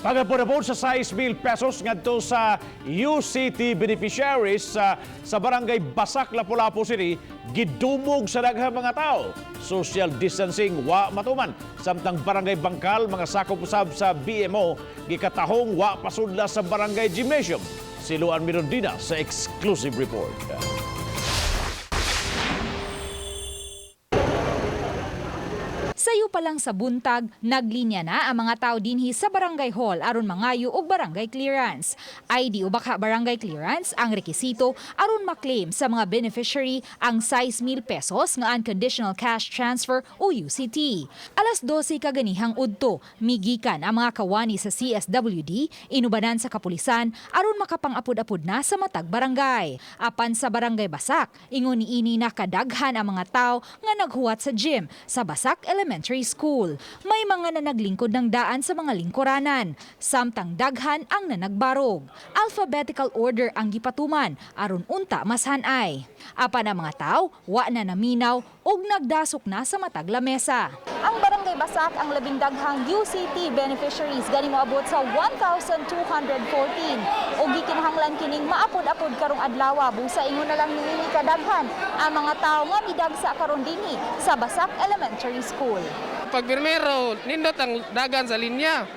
Pagapod sa 6,000 pesos ngadto sa UCT beneficiaries sa Barangay Basak, Lapu-Lapu City, gidumog sa daghang mga tao. Social distancing wa matuman. Samtang Barangay Bangkal, mga sakop usab sa BMO, gikatahong wa pasudla sa barangay gymnasium. Si Luan Mirondina sa exclusive report. Sayo pa lang sa buntag, naglinya na ang mga tao dinhi sa barangay hall aron mangayo og barangay clearance. ID o baka barangay clearance ang rekisito aron maklaim sa mga beneficiary ang 6,000 pesos nga unconditional cash transfer o UCT. Alas 12 kaganihang udto, migikan ang mga kawani sa CSWD, inubanan sa kapulisan aron makapang-apod-apod na sa matag barangay. Apan sa Barangay Basak, ingon niini na kadaghan ang mga tao nga naghuwat sa gym sa Basak Elementary School. May mga nanaglingkod ng daan sa mga lingkuranan, samtang daghan ang nanagbarog. Alphabetical order ang gipatuman aron unta mas hanay. Apan ang mga tao, wa na naminaw ug nagdasok na sa matag lamesa. Ang Barangay Basak ang labing daghang UCT beneficiaries gani moabot sa 1,214 ug gikinahanglan kining maapod-apod karong adlaw, busa ingon na lang niini kadaghan ang mga tawo nga midagsa karon dinhi sa Basak Elementary School. Pag primero, nindot ang dagan sa linya.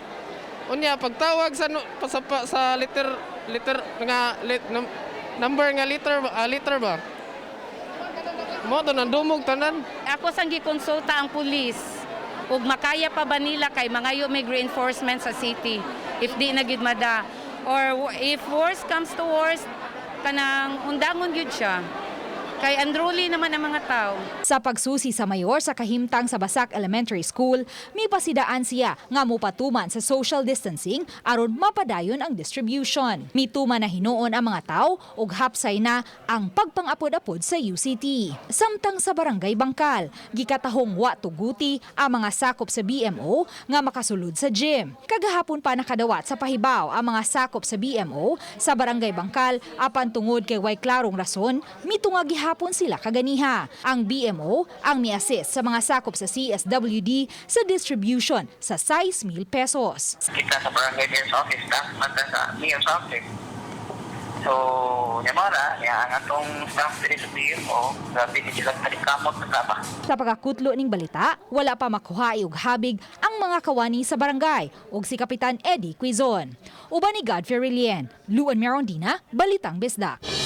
Unya pagtawag sa no- pa- sa, pa- sa liter liter nga lit, number nga liter liter ba? Mo to nang dumog tanan. Ako sang gikonsulta ang pulis ug makaya pa ba nila kay mangayo may reinforcement sa city if di na gyud mada or if worst comes to worst, kanang undangon gyud siya kay unruly naman ang mga tao. Sa pagsusi sa mayor sa kahimtang sa Basak Elementary School, mipasidaan siya nga mopatuman sa social distancing aron mapadayon ang distribution. Mituman na hinuon ang mga tao ug hapsay na ang pagpangapod-apod sa UCT. Samtang sa Barangay Bangkal, gikatahong wa tuguti ang mga sakop sa BMO nga makasulod sa gym. Kagahapon pa nakadawat sa pahibaw ang mga sakop sa BMO sa Barangay Bangkal, apan tungod kay way klarong rason, mitunga gihapon sila kaganiha. Ang BMO ang mi-assist sa mga sakop sa CSWD sa distribution sa 6,000 pesos. Kita sa barangay mayor's office, staff man ta sa mayor's office. So, nyamara, niya ang atong staff diri sa BMO, grabe ni sila kamot na ba. Sa pagkakutlo ning balita, wala pa makuha og habig ang mga kawani sa barangay ug si Kapitan Eddie Quizon. Uban ni Godfrey Relien, Luan Merondina, Balitang Bisdak.